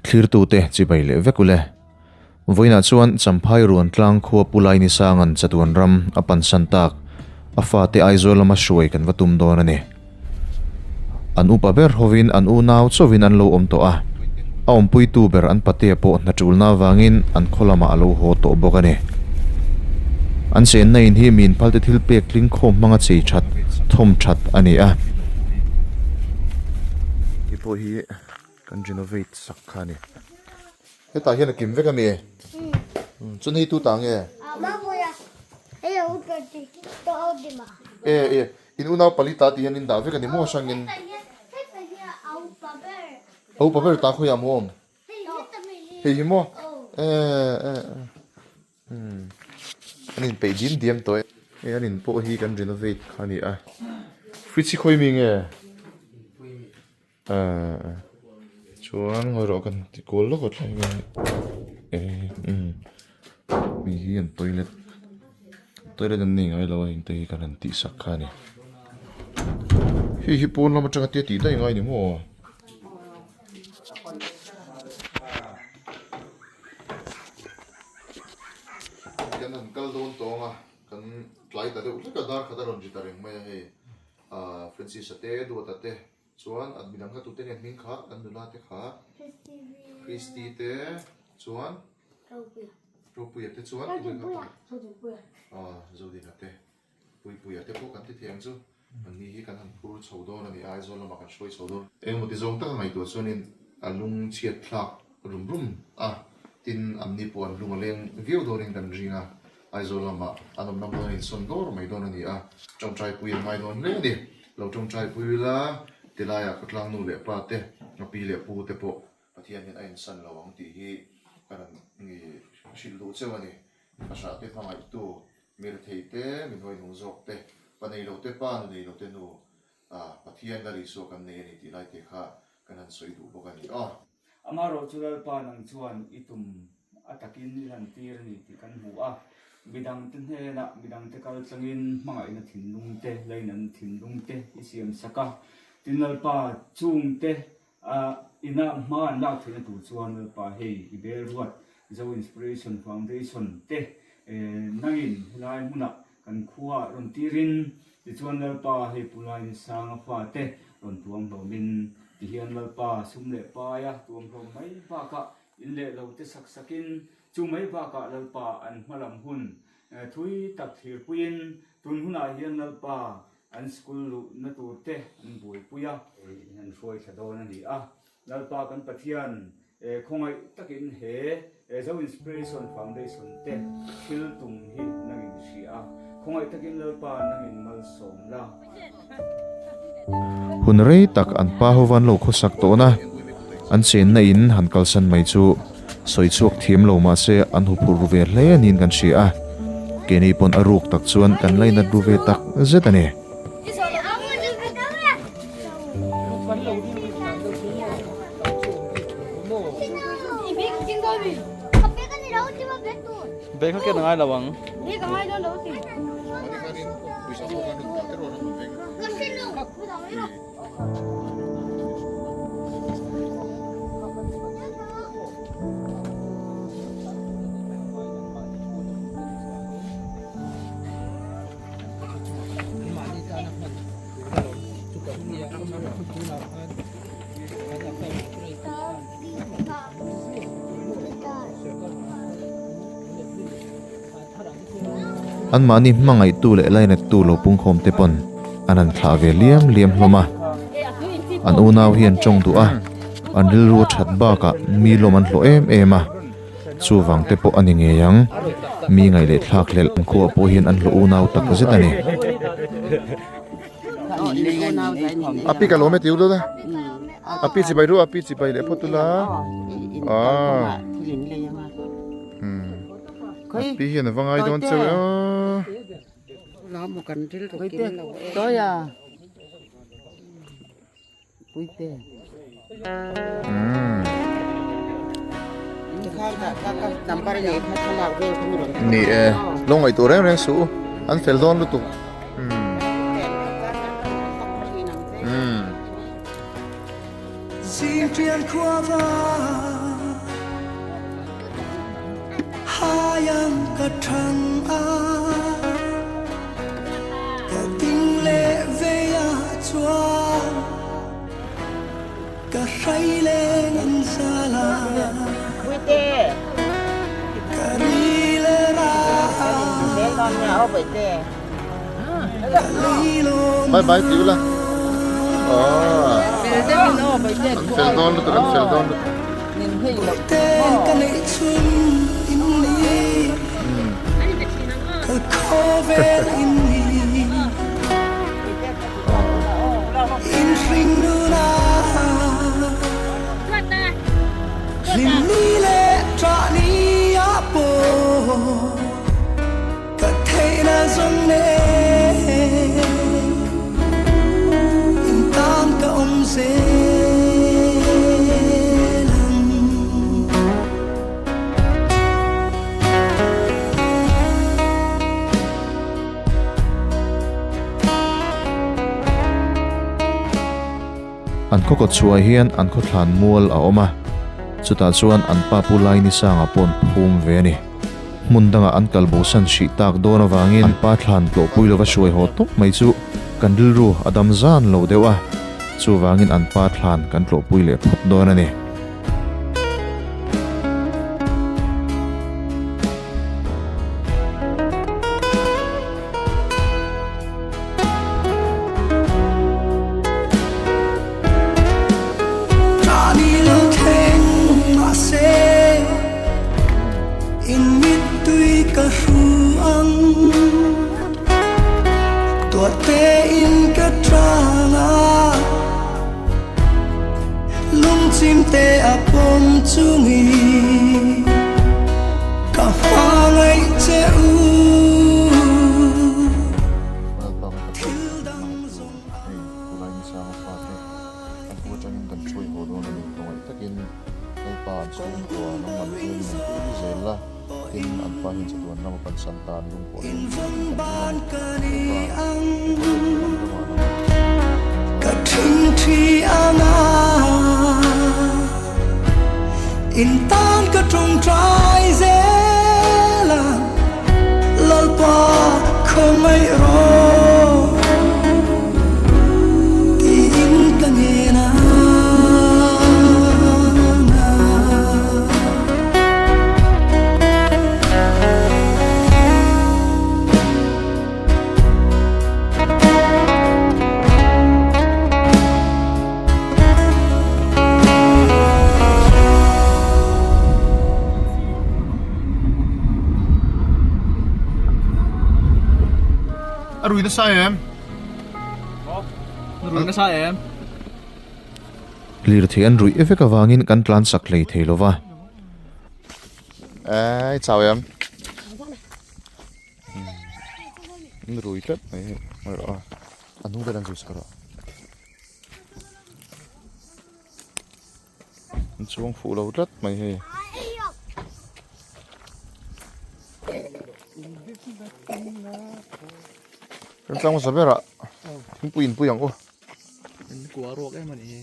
Thlirtute chibai leh vek ule. Vawiinah chuan Champhai ruan tlang khua Pu Laini Sanga'n chatuan ram a pansan tak a fate Aizawl lama hruai kan va tum dawn a ni. An upa ber hovin an unau chauhin an lo awm tawh a, a awmpuitu ber an patea pawh hna ṭulna avangin an khaw lamah a lo haw tawh bawk a ni. An chenna in hi miin phalte thil pek tling khawm hmanga chei ṭhat, thawm ṭhat a ni a. Hei pawh hi kan renovate sak kha a ni. Hetah hian a kim vek a mi? Chuan hei tu ta nge? E e in unau pali ta tih hian in dah vek a ni maw hrangin? A upa ber ta khawiah maw awm? Hei hi maw? E e An inpeih diam diam tawh e. Hei an in pawh hi kan renovate kha a ni a. Fridge hi khawi mi nge? Chuan ngawi rawh kan ti kual lawk a thleng hian eh mi hi an toilet toilet an nei ngai lo a heng te hi kan han tih sak kha a ni hei hi pawn lam atanga tia tih daih ngai ni maw. Kan han kal dawn tawng a kan tlai ta deuh hlek a dar khat a rawn ri ta reng mai a hei ah Francis-a te Duata te. Chuan an midang kha tute nge hming kha an nula te kha Christy te chuan Ropuia te chuan ah Zodina te Puipuia te pawh kan ti thei ang chu an ni hi kan han phur chho dawn a ni a Aizawl lamah kan hruai chho dawn. Engemaw ti zawng taka ngaihtuah chuanin a lung chhiat thlak rum rum a tin an ni pawh an lung a leng viau dawnin kan ring a Aizawl lamah an awmna hmun an insawn dawr mai dawn a ni a, tawngtaipui an ngai dawn hle a ni. Lo tawngtaipui ila tilaiah khawtlang nu leh pa te, a pi leh pu te pawh Pathian hian a insan lo ang tih hi ka rawn hrilh duh cheu a ni. Fahrah te hmangaihtu, mi rethei te, mi hnuaihnung zawk te, pa nei lo te pa, nu nei lo te nu, Pathian la Isua kan nei a ni tih lai te kha kan han sawi duh bawk a ni aw. Amaherawhchu Lalpa nang chuan i tum a takin i lantir a ni tih kan hmu a, midangte hnenah midangte kal tlangin hmangaihna thinlung te, lainatna thinlung te i siam sak a. Tin Lalpa chungte inah hma an lak theihna tur chuan Lalpa hei i bel ruat Zo Inspiration Foundation te nangin helai hmunah kan khuaah rawn tirin tichuan Lalpa hei Pu Lainisanga fate rawn tuam hlawmin tihian Lalpa sum leh paia tuam hlawm mai bakah in leh lo te sak sakin chu mai bakah Lalpa an hmalam hun thui tak thlirpuiin tun hunah hian Lalpa an school luhna tur te an buaipui a. An hruai thla dawn a ni a. Lalpa kan Pathian khawngaih takin he Zo Inspiration Foundation te thil tum hi nangin hria a, khawngaih takin Lalpa nangin malsawm la. Hun rei tak an pa ho van lo khawsak tawhna an chenna in han kalsan mai chu sawi chhuak thiam lo mahse an huphurh ru ve hle niin kan hria a, keini pawn a ruk tak chuan kan lainat ru ve tak zet a ni. Anmahni hmangaihtu leh lainattu lo pungkhawm te pawn an han thlah ve liam liam hlawm a. An unau hi an tawng duh a, an rilru a that bakah mi lawm an hlawh em em a. Chuvang te pawh a ni ngei ang. Mi ngaih leh thlak hlelh an khuah pawh hian an hlawh unau tak zet a ni. Api ka lawm e ti ula api chibai ru api chibai leh phawt ula ah api hian a va ngai dawn cheu e aw. Ni e, lo ngaihtuah reng reng suh u, an fel dawn lutuk. thang a, ka ding leh vei ah chuan ka hrai leng an zal a, ka ri leh ra a, ka leilawn Bye bye ti ula. Aww. An fel dawn lutuk an fel dawn lutuk. Ten ka neih chhun in ni, ka khawvel in ni, in hring nuna hlim ni leh ṭah ni ah pawh ka theihna zawng nen in tan ka awm zel ang. An khaw kawt chhuah hian an khaw thlan mual a awm a, chutah chuan an pa Pu Lainisanga paw'n phum ve a ni. Hmun dangah an kal bosan hrih tak dawn avangin an pa thlan tlawhpui lova hruai haw tawp mai chu kan rilru a dam zan lo deuh a, chuvangin an pa thlan kan tlawhpui leh phawt dawn a ni. Ka ṭhingṭhi anga in tan ka ṭawngṭai zel a, Lalpa khawngaih rawh tiin ka ngen a. A rui nasa em? A rui nasa em? Lirthei an ruih vek avangin kan tlan sak hlei thei lova. Ei chau em? An rui tlat mai hei ngawi rawh a a hnung vel an zui sak rawh an chuang fuh lo tlat mai hei kan tlang hmasa berah thingpui inpui ang u kua ruak em a ni hi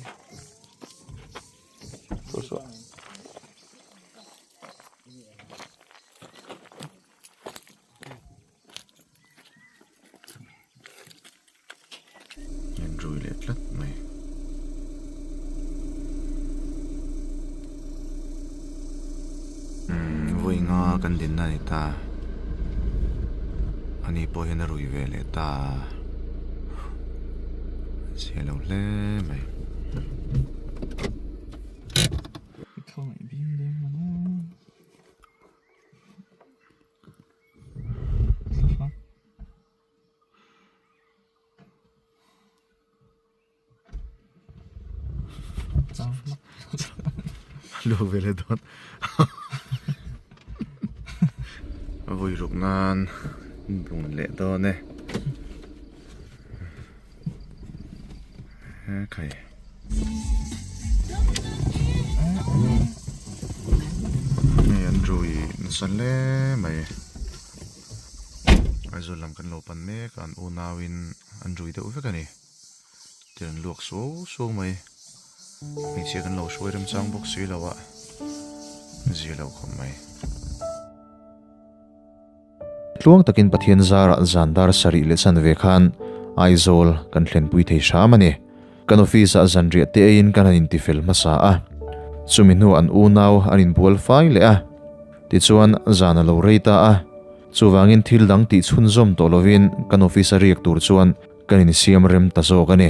Min rui leh tlat mai. Umm vawi nga kan dinna a ni ta. Ani pawh hian a rui ve leh ta. Zia lo hle mai. Luak ve leh dawn Vui ruk nan bun leh dawn e Khai Hei an rui nasa hle mai Aizawl lam kan lo pan mek a an unauin an rui deuh vek a ni tir an luak suau suau mai hmeichhia kan lo hruai remchang bawk si lo a zia lo khawp mai. Tluang takin Pathian zarah zan dar sarih leh chanve khan Aizawl kan thlenpui thei hram a ni. Kan office ah zanriah te eiin kan han intifel hmasa a, chumi hnuah an unau an inbual fai leh a, tichuan zan a lo rei ta a, chuvangin thil dang tih chhunzawm tawh lovin kan office a riak tur chuan kan insiam rem ta zawk a ni.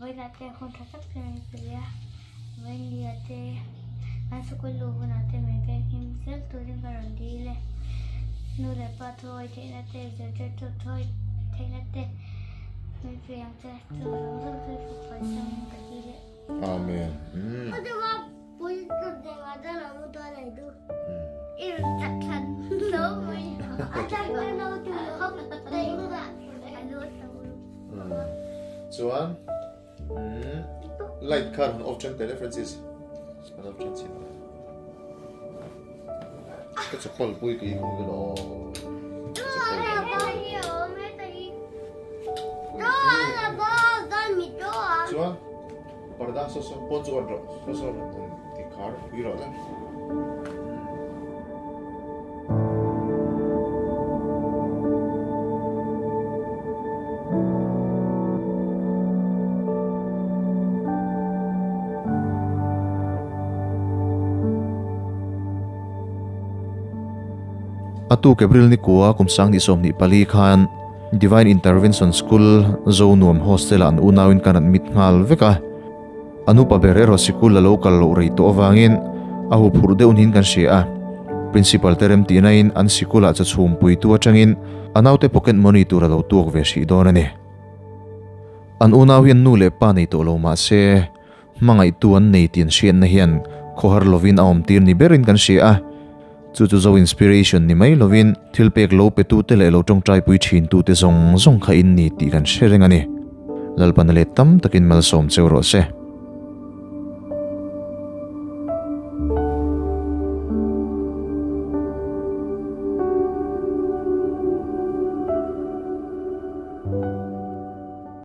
Vawiinah te hun tha tak te min pe leh a, vawiinniah te kan sikul luh hunah te min venghim zel turin ka rawn dil e. Nu leh pa thuawi theihna te, zirtirtu thuawi theihna te min pe ang che, chu zawng zawng chu i fak fai changin ka dil e. Amen. Chuan light kha rawn off ṭhen teh le Francis an off ṭhen chin ka chapal pui ka ikhung vel aw chuan parda saw saw pawn chu on rawh saw saw rawn ti khar pui rawh le. A tuk April ni kua kum 2024 khan Divine Intervention School Zonuam Hostel-ah an unauin kan admit nghal vek a. A nupa ber erawh sikul a lo kal loh rei tawh avangin a huphurh deuh niin kan hria a. Principal te remtihnain an sikulah cha chhumpuitu atangin a naute pocket money tur a lo tuak ve hrih dawn a ni. An unau hian nu leh pa nei tawh lo mah se, hmangaihtu an nei tih an hriatna hian khawhar lovin a awmtir ni berin kan hria a. Chu chu Zo Inspiration ni mai lovin thil pek lo petute leh lo tawngtaipui thintute zawng zawng kha in ni tih kan hre reng a ni. Lalpana let tam takin malsawm cheu rawh se.